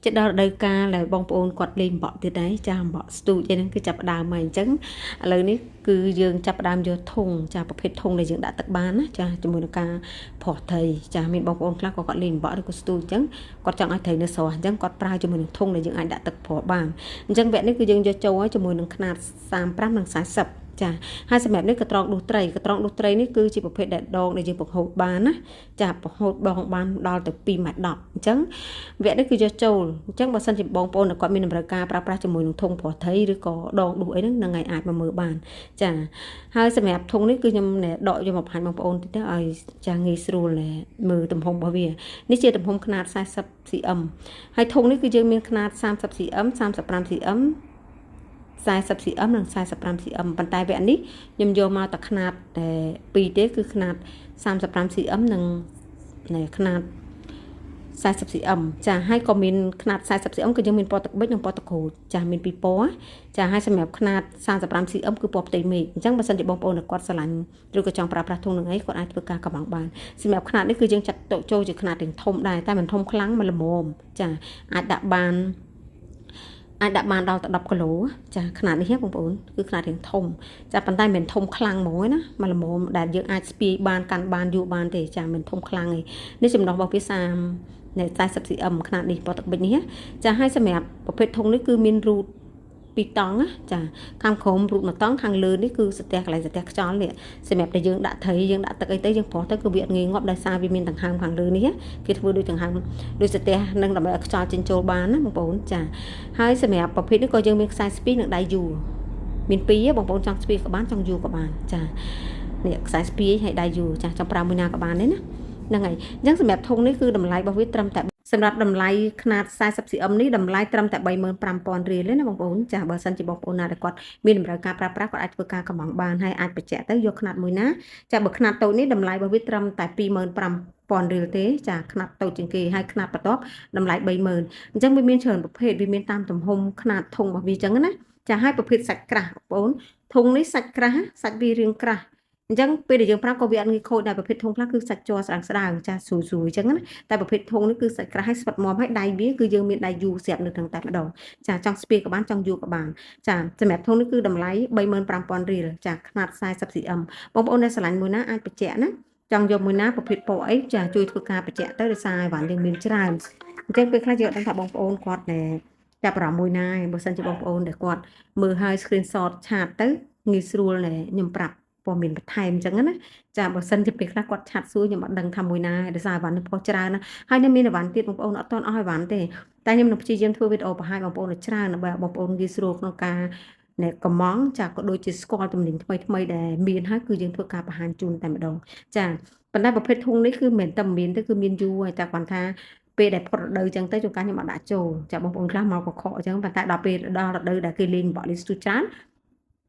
ចិត្តដល់រដូវកាលដែលបងប្អូនគាត់លេងបក់ទៀតដែរចាបក់ស្ទូចអីហ្នឹងគឺចាប់ផ្ដើមហើយអញ្ចឹងឥឡូវនេះគឺយើងចាប់ផ្ដើមយកធុងចាប្រភេទធុងដែលយើងដាក់ទឹកបានណាចាជាមួយនឹងការប្រោះត្រីចាមានបងប្អូនខ្លះក៏គាត់លេងបក់ឬក៏ស្ទូចអញ្ចឹងគាត់ចង់ឲ្យត្រីនៅស្រស់អញ្ចឹងគាត់ប្រើជាមួយនឹងធុងដែលយើងអាចដាក់ទឹកប្រោះបានអញ្ចឹងវគ្គនេះគឺយើងយកចូលឲ្យជាមួយនឹងខ្នាត35និង40ចាហើយសម្រាប់នេះកត្រងដួសត្រីកត្រងដួសត្រីនេះគឺជាប្រភេទដែលដងដែលយើងបង្ហូតបានណាចាបង្ហូតដងបានដល់ទៅ2ម៉ែត្រ10អញ្ចឹងវគ្គនេះគឺយកចូលអញ្ចឹងបើសិនជាបងប្អូនគាត់មានតម្រូវការប្រើប្រាស់ជាមួយនឹងធុងប្រោះត្រីឬក៏ដងដួសអីហ្នឹងនឹងឲ្យអាចមកមើលបានចាហើយសម្រាប់ធុងនេះគឺខ្ញុំដកយកមកបង្ហាញបងប្អូនតិចទៅឲ្យចាងាយស្រួលមើលទំហំរបស់វានេះជាទំហំខ្នាត40 cm ហើយធុងនេះគឺយើងមានខ្នាត30 cm 35 cm 40 cm និង45 cm ប៉ុន្តែវគ្គនេះខ្ញុំយកមកតែខ្នាតតែ2ទេគឺខ្នាត35 cm និងខ្នាត40 cm ចាហើយក៏មានខ្នាត40 cm គឺយើងមានពណ៌ទឹកប៊ិចនិងពណ៌ទឹកក្រូចចាមានពីរពណ៌ចាហើយសម្រាប់ខ្នាត35 cm គឺពណ៌ផ្ទៃមេឃអញ្ចឹងបើសិនជាបងប្អូនគាត់ស្រឡាញ់ឬក៏ចង់ប្រើប្រាស់ធុងនឹងអីគាត់អាចធ្វើការកម្មង់បានសម្រាប់ខ្នាតនេះគឺយើងចាត់ទុកចូលជាខ្នាតទាំងធំដែរតែមិនធំខ្លាំងមិនល្មមចាអាចដាក់បានអាចដាក់បានដល់ទៅ10គីឡូចាខ្នាតនេះបងប្អូនគឺខ្នាតរៀងធំចាប៉ុន្តែមិនមែនធំខ្លាំងហ្មងណាមកល្មមដែលយើងអាចស្ពាយបានកាន់បានយូរបានទេចាមិនធំខ្លាំងទេនេះចំណុះរបស់វា30នៃ40 cm ខ្នាតនេះពណ៌ទឹកប៊ិចនេះចាហើយសម្រាប់ប្រភេទធុងនេះគឺមានរូតពីរតង់ណាចាខាងក្រោមរូតមួយតង់ខាងលើនេះគឺស្ទះកន្លែងស្ទះខ្យល់នេះសម្រាប់តែយើងដាក់ត្រីយើងដាក់ទឹកអីទៅយើងប្រោះទៅគឺវាអត់ងាយងាប់ដោយសារវាមានដង្ហើមខាងលើនេះគេធ្វើដូចដង្ហើមដូចស្ទះនឹងដើម្បីឲ្យខ្យល់ចេញចូលបានណាបងប្អូនចាហើយសម្រាប់ប្រភេទនេះក៏យើងមានខ្សែស្ពីនិងដៃយូរមានពីរបងប្អូនចង់ស្ពីក៏បានចង់យូរក៏បានចានេះខ្សែស្ពីហើយដៃយូរចាចង់ប្រើមួយណាក៏បានដែរណាហ្នឹងហើយអញ្ចឹងសម្រាប់ធុងនេះគឺតម្លៃរបស់វាត្រឹមតែសម្រាប់តម្លៃខ្នាត40 cm នេះតម្លៃត្រឹមតែ35,000រៀលទេណាបងប្អូនចាបើសិនជាបងប្អូនណាដែលគាត់មានតម្រូវការប្រើប្រាស់គាត់អាចធ្វើការកម្មង់បានហើយអាចបញ្ជាក់ទៅយកខ្នាតមួយណាចាបើខ្នាតតូចនេះតម្លៃរបស់វាត្រឹមតែ25,000រៀលទេចាខ្នាតតូចជាងគេហើយខ្នាតបន្ទាប់តម្លៃ30,000អញ្ចឹងវាមានច្រើនប្រភេទវាមានតាមទំហំខ្នាតធុងរបស់វាអញ្ចឹងណាចាហើយប្រភេទសាច់ក្រាស់បងប្អូនធុងនេះសាច់ក្រាស់សាច់វារាងក្រាស់អញ្ចឹងពេលដែលយើងប្រើក៏វាអត់ងាយខូចដែរប្រភេទធុងខ្លះគឺសាច់ជ័រស្ដើងស្ដើងចាស្រួយស្រួយអញ្ចឹងណាតែប្រភេទធុងនេះគឺសាច់ក្រាស់ហើយស្វិតមាំហើយដៃវាគឺយើងមានដៃយូរស្រាប់នៅក្នុងតែម្ដងចាចង់ស្ពាយក៏បានចង់យូរក៏បានចាសម្រាប់ធុងនេះគឺតម្លៃ35,000រៀលចាខ្នាត40 cm បងប្អូនដែលស្រឡាញ់មួយណាអាចបញ្ជាក់ណាចង់យកមួយណាប្រភេទពណ៌អីចាជួយធ្វើការបញ្ជាក់ទៅដោយសារអីវ៉ាន់យើងមានច្រើនអញ្ចឹងពេលខ្លះយើងអត់ដឹងថាបងប្អូនគាត់ណែចាប់អារម្មណ៍មួយណាឯងបើសិនជាបងប្អូនដែលគាត់មើលហើយ screenshot chat ទៅងាយស្រួលណែខ្ញុំប្រាប់ព័ត៌មានបន្ថែមអញ្ចឹងណាចាបើសិនជាពេលខ្លះគាត់ chat សួរខ្ញុំអត់ដឹងថាមួយណាដោយសារអីវ៉ាន់នេះផុសច្រើនណាហើយនៅមានអីវ៉ាន់ទៀតបងប្អូនអត់ទាន់អស់អីវ៉ាន់ទេតែខ្ញុំនឹងព្យាយាមធ្វើវីដេអូបង្ហាញបងប្អូនឲ្យច្រើនដើម្បីឲ្យបងប្អូនងាយស្រួលក្នុងការអ្នកកម្មង់ចាក៏ដូចជាស្គាល់ទំនិញថ្មីថ្មីដែលមានហើយគឺយើងធ្វើការបង្ហាញជូនតែម្ដងចាប៉ុន្តែប្រភេទធុងនេះគឺមិនមែនតែមានទេគឺមានយូរហើយតែគាត់ថាពេលដែលផុតរដូវចឹងទៅជួនកាលខ្ញុំអត់ដាក់ចូលចាបងប្អូនខ្លះមកកខកអញ្ចឹងប៉ុន្តែដល់ពេលដល់រដូវដែលគេលេងបក់លេងស្ទូចច្រើន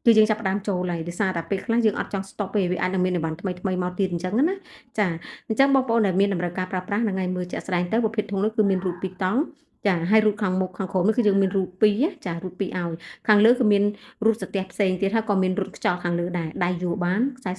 គឺយើងចាប់ផ្ដើមចូលហើយដោយសារតែពេលខ្លះយើងអត់ចង់ stop ទេវាអាចនឹងមានអីវ៉ាន់ថ្មីថ្មីមកទៀតអញ្ចឹងណាចាអញ្ចឹងបងប្អូនដែលមានតម្រូវការប្រើប្រាស់ហ្នឹងហើយមើលជាក់ស្ដែងទៅប្រភេទធុងនេះគឺមានរូបពីរតង់ចាហើយរូបខាងមុខខាងក្រោមនេះគឺយើងមានរូបពីរចារូបពីរឲ្យខាងលើគឺមានរូបស្ទះផ្សេងទៀតហើយក៏មានរូបខ្យល់ខាងលើដែរដៃយួរបានខ្សែ